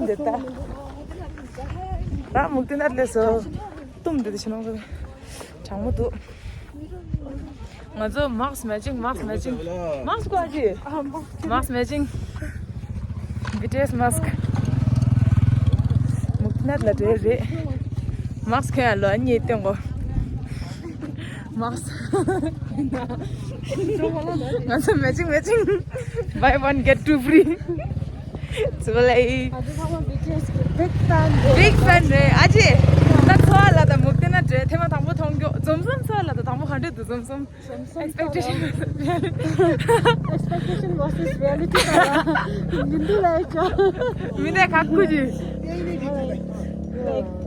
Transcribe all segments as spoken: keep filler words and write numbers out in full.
འདི་ལྟ། ད་མུག་ཏི་ནད་ལས་སོ། གཏུམ་འདི་དེ་ཕྱི་ནང་གི་གྲང་མོ་འདུག་ང་ཚོ་མཱསྐ་མེ་ཅིང་། མཱསྐ་མེ་ཅིང་། མཱསྐ་གོ་ཨ་ཅི། མཱསྐ་མེ་ཅིང་། བི་ཊི་ཨེསི་མཱསྐ་མུག་ཏི་ནད་ལ་འདྲེ་རེད། མཱསྐ་ཁྱོད་ཡང་ལོ་གཉིས་སྟོན་གོ། མཱསྐ་ང་ཚོ་མེ་ཅིང་། མེ་ཅིང་། Buy one get two free. ཙི་བ་ལའི། ཨ་ཅེ་ཚང་མ་བི་ཊི་ཨེསི་གི་བིག་ཕེན་རེད། བིག་ཕེན་རེད་ཨ་ཅེ། ད་ཚོ་བ་ལ་ད་མུག་ཏི་ནད་འདྲེ་ཐེངས་མ་དང་པོ་མཐོང་རྒྱུ་འཛོམས་སོང་། ཚོ་བ་ལ་ད་དང་པོ་ག་འདྲ་འདུག་འཛོམས་སོང་། Expectation. Expectation versus reality. མི་འདུག་ལ་ཡ་ཅོ། མི་འདུག་ཁག་ཁུ་ཅི།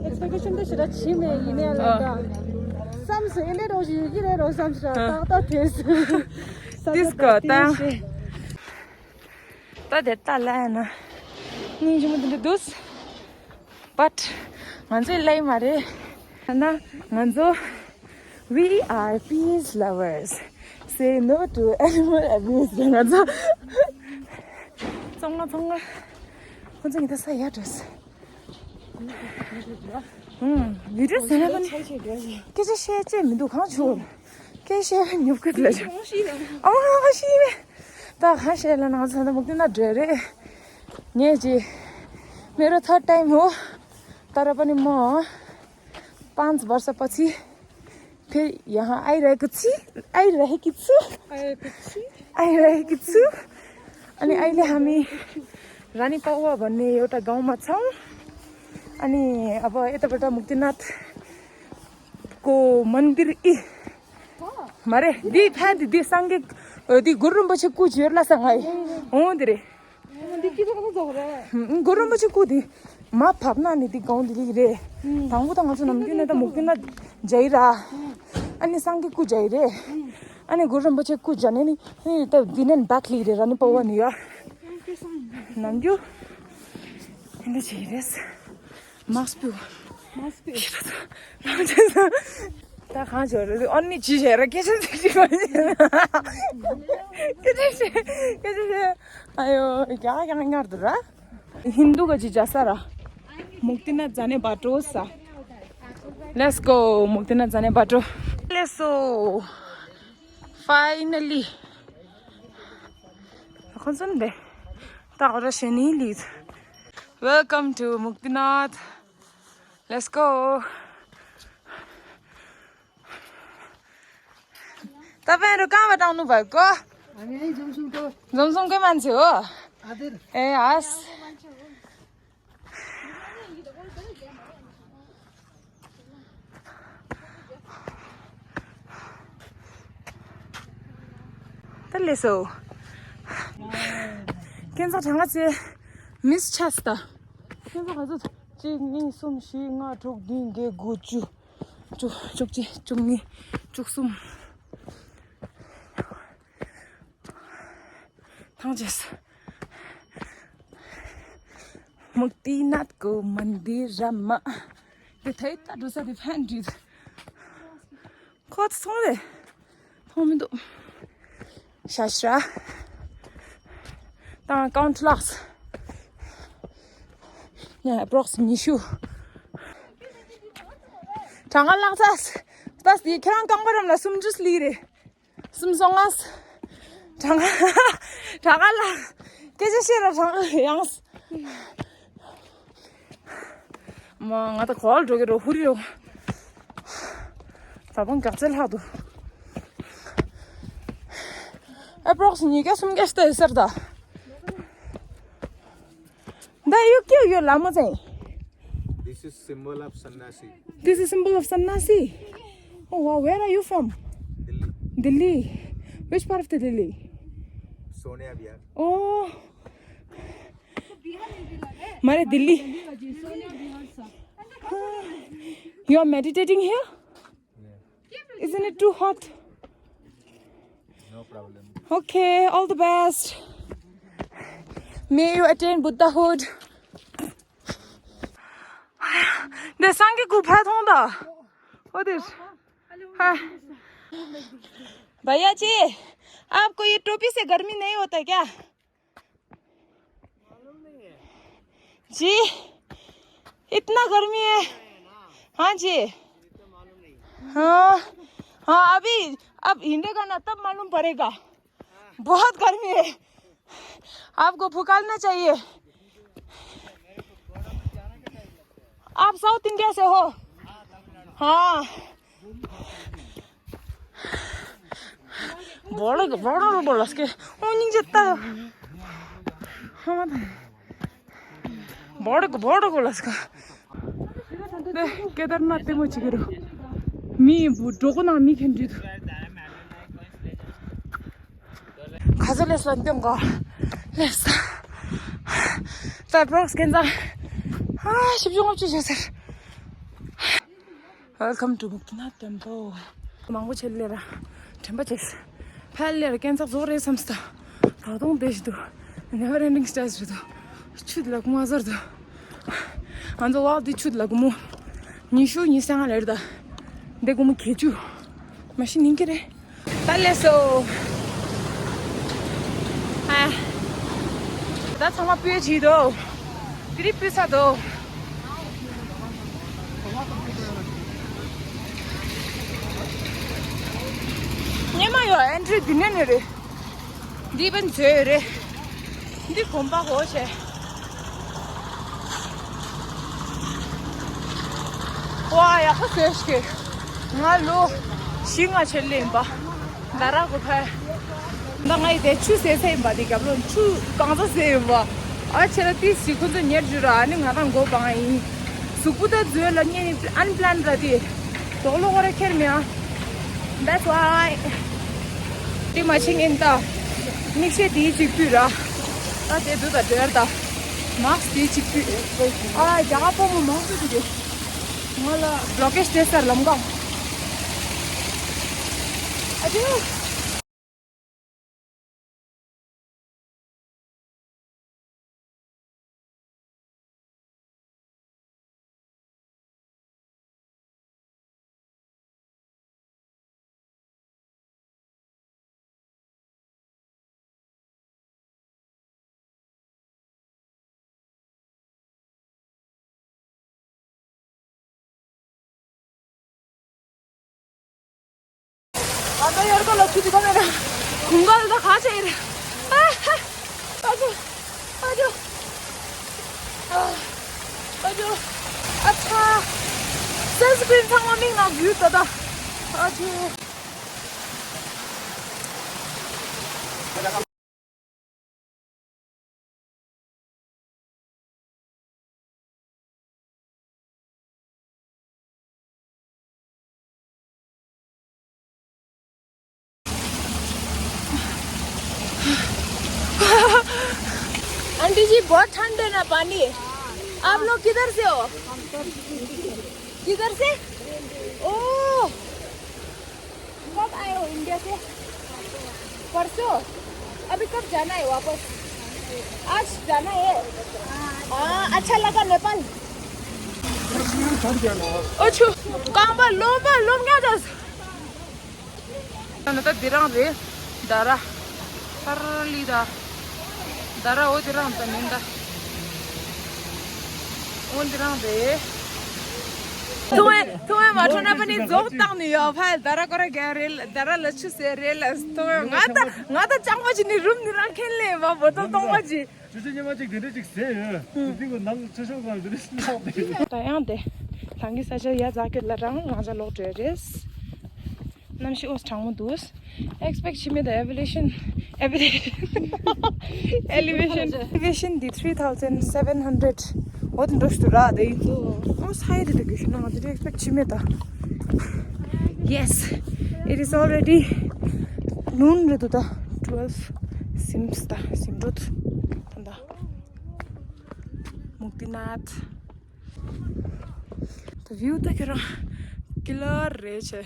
Expectation དེ་ཞེ་དྲག་བྱེད་མེད་ཡིན་ནའི་ལ་ད། བསམ་སོང་ཨེ་ལེ་རོགས་ཞིག་ཡོད་ཀྱི་རེད་རོགས་བསམ་སོང་ཏག་ཏག་དེ་སོང་། Disco ད། ད་དེ་ལྟ་ལ་ཡ་ན། སྙིང་རྗེ་མོ་དེ་འདྲ་འདུག But ང་ཚོའི་ལའི་མ་རེད། ད་ང་ཚོ། We are peace lovers. Say no to animal abuse. ང་ཚོ། ཚང་མ་ཚང་མ། ཁོ་ཚོ་ངི་ད་ས་ཡ་འགྲོ་སོང་། ཨུམ། ཡུལ་གྲུ་ཟེར་ན་ཁོ་ནི། སྐད་ཆ་བཤད་ཅེས་མི་འདུག་གང་བྱུང་། སྐད་ཆ་བཤད་ཉོབ་ཀི་ལ་ཅིག་ཨ་ཤི་མེ། ད་གང་བཤད་ལ་ན་ང་ཚོ་ད་མུག་ཏི་ནད་འདྲེ་རེད། ངས་ཅི། मेरो third time हो। तर पनि म पाँच वर्षपछि फेरि यहाँ आइरहेको छु। आइरहेकी छु। आइरहेको छु। आइरहेकी छु। अनि अहिले हामी रानी पावा भन्ने एउटा गाउँमा छौँ। अनि अब यताबाट मुक्तिनाथको मन्दिर इ मारे दि फा दि दि सांगे दि गुरु रिम्पोछे कुछ हेर्ला सँगै हुँदरे འདི་སྐྱིད་པོ་ཁོ་ཚོ་རེད། གུ་རུ་རིན་པོ་ཆེ་སྐུ་དེ་མ་བབས་ན་ནི་འདི་གང་འདི་རིགས་རེད། དང་པོ་དང་ང་ཚོ་ནམ་རྒྱུན་ནས་ད་མུག་ཏི་ན་འཇའི་ར། ཨ་ནི་སངས་རྒྱས་སྐུ་འཇའི་རེད། ཨ་ནི་གུ་རུ་རིན་པོ་ཆེ་སྐུ་འཇའ་ནས་ནི་ཨེ་ད་འདི་ནས་བག་ལི་རེད་ར་ནི་པོ་བ་ནི་ཡ། ནམ་རྒྱུན་འདི་འཇའི་རེད། མཱསྐ་པུ། མཱསྐ་པུ། ད་གང་བྱོས་རེད། ཨོ་ནི་ཇི་བྱས་རེད། སྐད་ཆ་ཚིག་གཅིག་མ་བྱས། སྐད་ཆ་བཤད། སྐད་ཆ་བཤད། ཨ་ཡོ་རྒྱ་གར་ཡང་ཉར་འདུག་ར། ཧིན་དུ་ག་ཅི་བྱ་ས་ར། མུག་ཏི་ན་ཛ་ནེ་བྷ་ཏྲོ་ས། Let's go. མུག་ཏི་ན་ཛ་ནེ་བྷ་ཏྲོ། Let's go. Finally. ཁོང་ཚོ་འདི། ད་འོ་ར་ཤེ་ནི་ལི། Welcome to Muktinath. Let's go. तपाईंहरू कहाँबाट आउनुभएको? हामी यहीँ जमसुङको। जमसुङकै मान्छे हो। हजुर। ए हस्। ད་ལེ་སོ། ཁྱེད་ཚོ་གྲངས་ཀ་ཚེ་མིས་ཆས་ད། ཁྱེད་ཚོ་ག་ཚོད། གཅིག་གཉིས་གསུམ་བཞི་ལྔ་དྲུག་བདུན་བརྒྱད་དགུ་བཅུ། བཅུ་བཅུ་གཅིག་བཅུ་གཉིས་བཅུ་གསུམ། ཐང་ཆད། མུག་ཏི་ནཱཐ་ཀོ་མན་དིར་ར་མ། དེ་ཐའི་ད་འགྲོ་ས་དེ་ཕན་འདྲི། ཁོ་ཚོ་ཚོང་རེད། མཐོང་མི་འདུག་ཤ་ཤ། དང་ཀའུན་ཊི་ལགས། ཉ་པྲོག་སི་ཉི་ཤུ། གྲངས་ཀ་ལག་ཚ། ལྟ་སྟེ་ཁྱེད་རང་རྐང་པ་རམ་ལ་སུམ་ཅུ་སླེབས་རེད། སུམ་སོ་ལྔ། གྲངས་ཀ་གྲངས་ཀ་ལ། སྐད་ཆ་བཤད་ར་གྲངས་ཀ་ཡང་། མ་ང་ད་གོ་བ་འགྲོ་གི་རོ་ཧུ་རི་རོ། ད་དུང་གག་ཚལ་ལྷག་འདུག་ཨེ་པྲོག་སི་ཉིས་བརྒྱ་སུམ་བརྒྱ་ཤི་ད་ཡོད་ས་རེད་ད། ད་ཡོད་ཀྱི་ཡོད་ལ་མོ་ཚེ། This is symbol of sannyasi. This is symbol of sannyasi. Oh wow, where are you from? Delhi. Delhi. Which part of the Delhi? Sonia Vihar. Oh. Mare Delhi. You are meditating here? Isn't it too hot? No problem. Okay, all the best. May you attain Buddhahood. दे सांगे गुफा थोंदा। ओ देश। हाँ। भैया जी, आपको ये टोपी से गर्मी नहीं होता क्या? मालूम नहीं है। जी, इतना गर्मी है। हाँ जी। हाँ, हाँ, अभी, अब हिलेगा ना, तब मालूम पड़ेगा। बहुत गर्मी है, आपको फुकालना चाहिए। आप साउथ इंडिया से हो? हाँ। बडो, बडो, बडो, के? ओ, निंजे त। बडो, बडो, बडो, के? 네, केदारनाथ 때 뭐지, 그러? 미, 뭐, रोको ना, मी खेन जुद। 가서 lesson 된 거. lesson. 자, Brooks, 괜찮아? 아, 십중 없지, 제발. Welcome to Muktinath Temple. མང་པོ་ཆེ་ལེ་ར། དྲན་པ་ཆེ། ཕལ་ལེ་ར་ཀན་ཚག་བཟོ་རེད་བསམ་སྟ། ད་དུང་བསྡད་ཤི་འདུག never ending stress རེད་འདུག་ཆུ་ལ་ཀུ་མ་ཟར་འདུག་ང་ཚོ་ཝག་འདི་ཆུ་ལ་ཀུ་མོ། ཉི་ཤུ་ཉི་ཤུ་རྩ་ལྔ་ལེར་ད། འདི་ཀུ་མོ་གྱ་བཅུ། མ་གཞི་ཉིན་གྱི་རེད། ད་ལེ་སོ། ཨ། ད་ཚང་མ་སྤུས་བྱེད་དོ། དེ་རིང་སྤུས་ཚར་དོ། ཉི་མ་ཡོད་ཨེན་ཊི་རི་འདི་ནས་ནས་རེད། འདི་བན་ཚོས་རེད། འདི་གོམ་པ་གོ་བྱས། ཝ་ཡག་པོ་བཟོས་ཤིག་ང་ལོ་བཞི་ལྔ་ཆེད་ལས་ཡིན་པ། ད་རག་གོ་ཕ། ད་ང་ཡི་དེ་ཆུ་ཟེར་ས་ཡིན་པ། དེ་རྒྱབ་ལོ་ཆུ་གང་ས་ཟེར་ཡིན་པ། ཨ་ཆེ་ལ་ཏི་སི་ཁོ་ཚོ་ཉེར་འཇུ་ར། ཨ་ནི་ང་རང་མགོ་བང་ཡིན། གཟུགས་པོ་ད་མཛོད་ལ་ཉེ་ཨན་པི་ལན་ར་དེ། དོག་ལོ་ཁོ་རེ་ཁྱེར་མེད་ཨ། That's why. དེ་མ་ཕྱིན་ངན་ད། མིག་ཤེལ་དེའི་གཅིག་ཕུད་ར། ད་དེ་དུ་ད་འདྲེར་ད། མཱསྐ་དེའི་གཅིག་ཕུད། ཨ་རྒྱ་གར་ཕོ་མོ་མང་པོ་འདུག་གི་ང་ལ་བློ་ཀེ་ཤི་སྟེར་སར་ལམ་ཀ་ཨ་ཅེ། ཨ་ད་ཡར་ཀ་ལ་ཆུ་དེ་ཀ་མེད་ན་གུང་ག་ལ་ད་ག་ཆེ་ཡིན། ཨ་ཧ། ཨ་ཇོ། ཨ་ཇོ། ཨ་ཨ་ཇོ། ཨ་ཚ། སན་སི་ཀྲིན་ཚང་མ་མིག་ནང་བུད་ད་ད། ཨ་ཇོ། आंटी जी, बहुत ठंड है ना पानी। आप लोग किधर से हो? किधर से? ओ, कब आए हो इंडिया से? परसों? अभी कब जाना है वापस? आज जाना है? हाँ, अच्छा लगा नेपाल? अच्छा, कहाँ पर? लोम पर, लोम क्या था? ད་འདི་རང་རེད། ད་ར། ཧར་ལི་ད། ད་ར་འོ་འདི་རང་ད་མིན་ད། འོ་འདི་རང་རེད། ཐུང་ཨེ་ཐུང་ཨེ་མ་ཁྲོ་ན་པ་ནི་རྫོགས་བཏང་ནི་ཡོད་ཕ། ད་ར་ཀོ་ར་རྒྱ་རེད། ད་ར་ལ་ཆུ་ཟེར་རེད་ལ། ཐུང་ཨེ་ང་ད་ང་ད་ཅང་མ་ཅི་ནི་རུམ་ནི་རང་ཁེན་ལེ་བ་བོ་ཏོ་ཏོང་མ་ཅི། ཆུ་ཆུ་ཉི་མ་གཅིག་དེ་འདྲ་གཅིག་ཟེར་ཡོད། དེ་གི་ནང་ཆུ་ཤོག་ཚང་དེ་འདྲ་ཞིག་ལོག་དེ། ད་ཡང་དེ། ལྷང་གི་ས་ཆ་ཡ་རྫ་སྐེད་ལ་རང་རང་ཅག་ལོག་འགྲོ་རེད། གནམ་གཤིས་ཨོ་གྲང་མོ་འདུག་ཨེག་སི་པེག་བྱེད་མེད་ད། ཨེ་ཝི་ལེ་ཤན། ཨེ་ཝི་ལེ་ཤན། ཨེ་ལི་ཝེ་ཤན། ཨེ་ལི་ཝེ་ཤན་འདི་three thousand seven hundred འོ་དེ་འགྲོ་ཞུ་ར་དེ་ཡིན། ཨོ་ས་ཡ་དེ་དེ་གི་ཞུ་ན་ང་ཚོ་ཨེག་སི་པེག་བྱེད་མེད་ད། Yes, it is already noon རེད་འདུག་ད། twelve seems ད་ཟིན་འགྲོ་འདུག་ད། མུག་ཏི་ནཱཐ། ད་བིའུ་ད་ཁྱོད་རང་ཀི་ལར་རེད་ཆེ།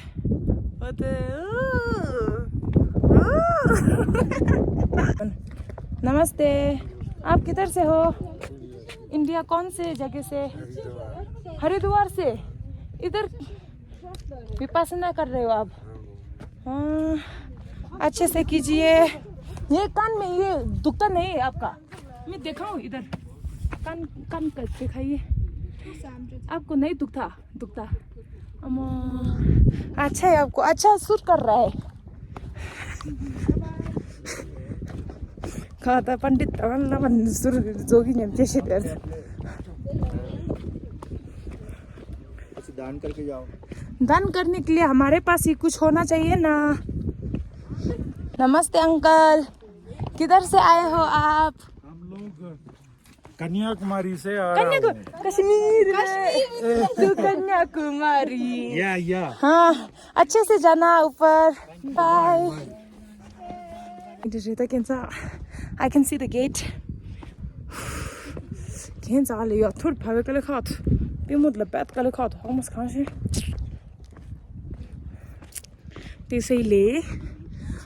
འོ་དེ། नमस्ते। आप किधर से हो? इंडिया कौन से जगह से? हरिद्वार से। इधर विपश्यना कर रहे हो आप? हाँ, अच्छे से कीजिए। ये कान में ये दुखता नहीं है आपका? मैं दिखाऊं इधर। कान कान का दिखाइए। आपको नहीं दुखता? दुखता। अम्मा। अच्छा है आपको, अच्छा सुर कर रहा है। खाता पंडित तवन नमन सुर जोगी ने कैसे दर्द। दान करके जाओ। दान करने के लिए हमारे पास ही कुछ होना चाहिए ना। नमस्ते अंकल, किधर से आए हो आप? हम लोग कन्याकुमारी से आ रहा कन्याकु हूँ। कश्मीर में। तू कन्याकुमारी। या या हाँ, अच्छे से जाना ऊपर। Bye. It is Rita Kenza. I can see the gate. Kenza le ya tur pa ka le khat. Pe mut le pat ka le khat. Hamas khan shi. त्यसैले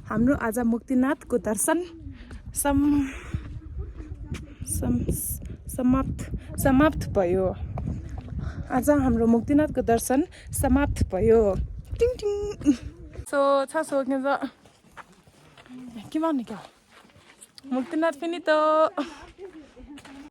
हाम्रो आज मुक्तिनाथको दर्शन सम सम समाप्त समाप्त भयो। आज हाम्रो मुक्तिनाथको दर्शन समाप्त भयो। टिङ टिङ। So छ सौ के के मान्ने क्या? मुक्तिनाथ पनि त